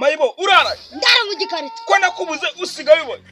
Mayibo, urara? Ndara mu gikarito. Ko nakubuze usigaye ubona?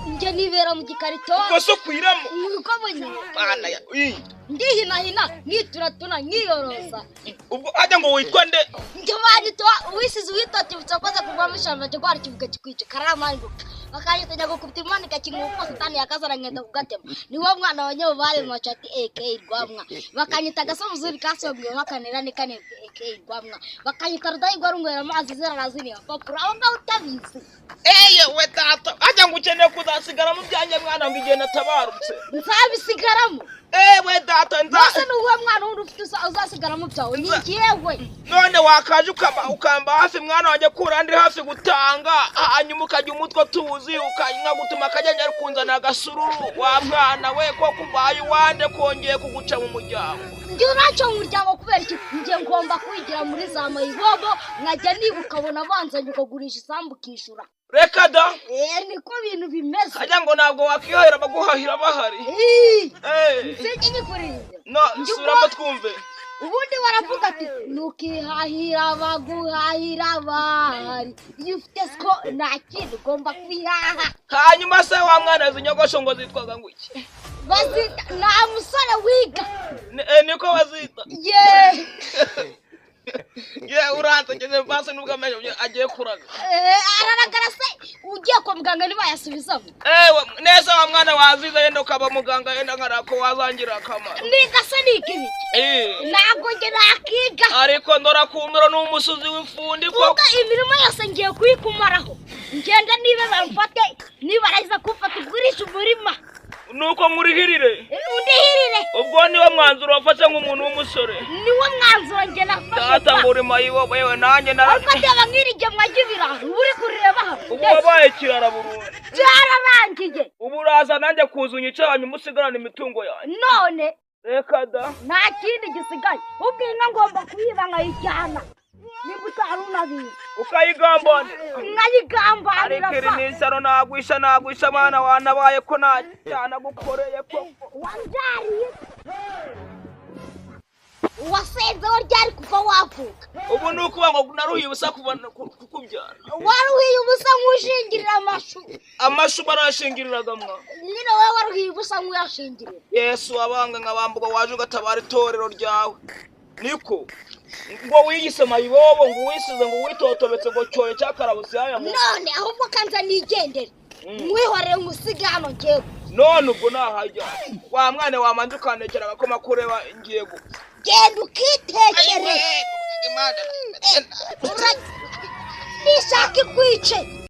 Njye nibera mu gikarito. Ubwo se ukwiramo? Nuko mbonye. Mana ya Ii. Ndihinahina, nkituratuna, nkiyorosa. Ubwo ajya ngo witwa nde? Njye banyita uwisize uwitotibutse akoze kugwa mu ishyamba cyo kwara ikibuga kikwica karamanguka, bakanyita nyagukubita imana ikakinga uko satani yakazana nkenda kugatema. Niwo mwana wa nyabubare macati aka rwamwa. Bakanyita agasomuzi kasongwe bakanira nikanebwe aka rwamwa. Bakanyita rudahigwa runywera amazi ziraraziniya papuro aho ngaho utabizi. Eye we data, ajya ngo ukeneye kuzasigara mu byanjye mwana, ngo igihe natabarutse. Nzabisigaramo. Ewe data, nza Mbese ni uwuhe mwana wundi ufite uzasigaramo byawe? Ni njyewe. None wakaje ukaba ukamba hafi mwana wanjye, kura ndi hafi gutanga, hanyuma ukajya umutwe tuzi nkagutuma akajya ari kunzanira agasururu. Wa mwana we, ko kubaye uwande kongeye kuguca mu muryango? Njye uraca mu muryango kubera iki? Njye ngomba kwigira muri za mayibobo, nkajya niba ukabona banzanye ukagurisha isambu ukishyura. Reka da! Eh, niko bintu bimeze. Ajya ngo ntabwo wakihahira baguhahira bahari. Ii, Eh, sinjye nyikuririza. No suramo twumve. Ubundi baravuga ati ntukihahira baguhahira bahari. Iyo ufite siko nta kintu ugomba kwihaha. Hanyuma se wa mwana, izi nyogosho ngo zitwaga ngo iki? Bazita nta musore wiga. Niko bazita? Ye. Ye, uransekeje basi, nubwo amenyo agiye kuraga. Eh, araragara se ugiye kwa muganga ntibayasubizamo? Ewe neza wa mwana, waziza yenda ukaba muganga, yenda nkarako wazangira akamaro. Niga se niga ibiki? Eh, Ntabwo njye nakiga. Ariko ndora kumiro ni umusuzi w'ifundi ko. Ubwo imirimo yose ngiye kuyikumaraho, ngenda niba bamfate, nibarangiza kumfata ugurisha umurima. Nuko nkurihirire. Undihirire. Ubwo niwo mwanzuro wafashe nk'umuntu w'umusore? Niwo mwanzuro njye nafashe. Data, ngo uri mayibobo yewe, nanjye nara Ariko ndeba nk'irigemwa ry'ibirayi uba uri kureba hano. Ubu wabaye kirara burundu. Byararangiye. Ubu uraza nanjye kuza unyice, hanyuma usigarane imitungo yanjye. None Reka da! nta kindi gisigaye. Ubwo inka ngomba kuyiba nkayijyana, niba utari unabizi. Ukayigambanira. Nkayigambanira. Ariko iri Fa ni isaro, nagwisha nagwisha abana wanabaye ko nta cyana gukoreye koko. Wabyariye wasenzeho ryari kuva wavuka? Ubu ni ukuvuga ngo naruhiye ubusa kuva kukubyara. Waruhiye ubusa nk'ushingirira amashu. Amashu barayashingiriraga mwa? Nyine wowe waruhiye ubusa nk'uyashingirira. Yesu wabambwe nkabambuka, waje ugatabara itorero ryawe. Niko ngo wiyise mayibobo, ngo wisize, ngo witotobetse, ngo cyoyo cyakarabutse yaya ngo None ahubwo kanza nigendere, mwihorere nkusige hano njyewe. None ubwo nahajya wa mwana, wamanza ukantekera agakoma kureba ngiye gupfa. Genda ukitekere. Nishaka ikwice.